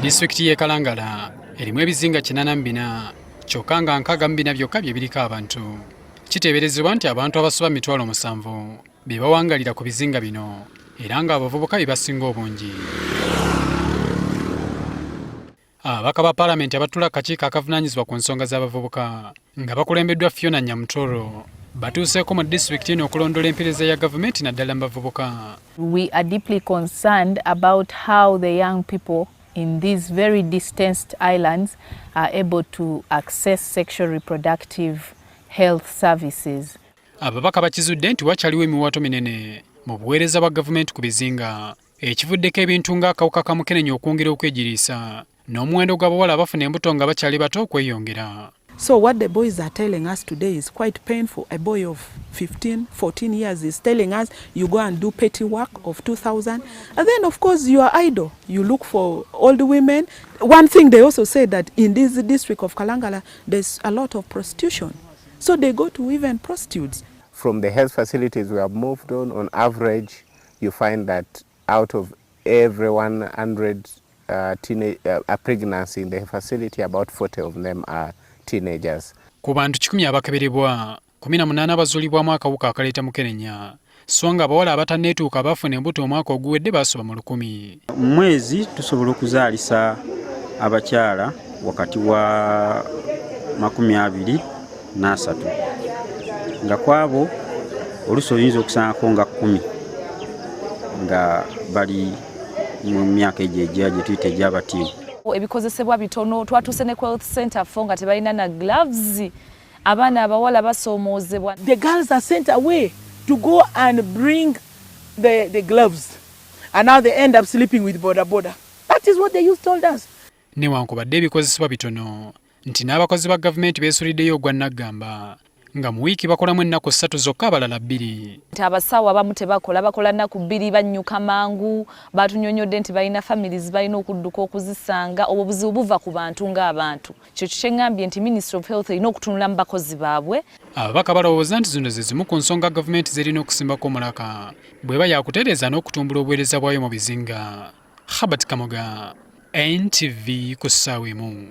Disitulikiti y'e Kalangala erimu ebizinga 84 kyokka nga 64 byokka bye biriko abantu. Kiteeberezebwa nti abantu abasoba 70,000 be bawangalira ku bizinga bino era ng'abavubuka be basinga obungi. Ababaka ba Palamenti abatuula akakiiko akavunaanyizibwa ku nsonga z'abavubuka nga bakulembeddwa Fiona Nyamutoro batuuseeko mu disitulikiti eno okulondoola empeereza ya gavumenti naddala mu bavubuka. We are deeply concerned about how the young people in these very distanced islands are able to access sexual reproductive health services. Ababaka bakizudde nti wakyaliwo emiwaatwa minene mu buweereza bwa gavumenti ku bizinga, ekivuddeko ebintu ng'akawuka ka mukenenya okwongera okwegiriisa n'omuwendo gw'abawala abafuna embuto nga bakyali bato okweyongera. So what the boys are telling us today is quite painful. A boy of 15, 14 years is telling us you go and do petty work of 2,000. And then, of course, you are idle. You look for old women. One thing they also say that in this district of Kalangala, there's a lot of prostitution. So they go to even prostitutes. From the health facilities we have moved on average, you find that out of every 100 teenage a pregnancy in the facility, about 40 of them are teenagers. Ku bantu 100 abakeberebwa, 18 abazuulibwamu akawuka akaleeta mukenenya, so nga abawala abatanneetuuka bafuna embuto omwaka oguwedde basoba mu 1000. Mu mwezi tusobola okuzaalisa abakyala wakati wa 23, nga kwabo oluusi oyinza okusangako nga 10 nga bali mu myaka egyo egya gye tuyita egy'abatiini. Ebikozesebwa bitono. Twatuuse ne ku health center 4 nga tebalina na gloves. Abaana abawala basoomoozebwa. The girls are sent away to go and bring the gloves, and now they end up sleeping with boda boda. That is what the youth told us. Newankubadde ebikozesebwa bitono, nti n'abakozi ba gavumenti beesuliddeyo ogwa naggamba nga mu wiiki bakolamu ennaku 3 zokka, abalala 2. Nti abasawo abamu tebakola, bakola nnaku 2, bannyuka mangu. Batunyonyodde nti balina families, balina okudduka okuzisanga. Obwo buzibu buva ku bantu ng'abantu. Kyo kyeŋŋambye nti Ministry of Health erina okutunula mu bakozi baabwe. Ababaka balowooza nti zino ze zimu ku nsonga gavumenti zerina okusimbako omulaka bw'eba yakutereeza n'okutumbula obuweereza bwayo mu bizinga. Habert Kamoga, NTV, ku ssaawa 1.